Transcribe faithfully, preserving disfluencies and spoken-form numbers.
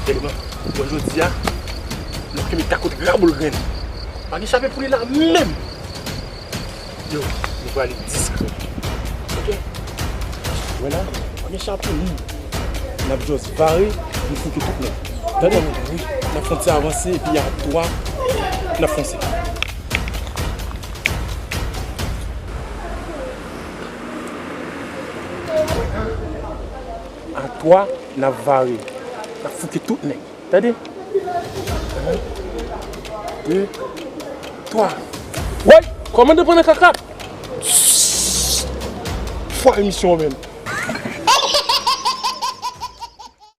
Bon, bon, jodi a, nou kenbe ta kot rabol grenn. Pa gen chape pou li la menm. Yo, nou prale diskrè. Oke? Wè la, pa gen chape ni. N ap just vare, nou fouke tout nèg. Tande? Wi. N ap fè yon ti avanse, epi a twa, n ap fonse. A twa, n ap vare. N ap fouke tout nèg. Tande? Yen, de, twa. Woy! Kòmandan pran nan kaka! Fwa emisyon an, menm.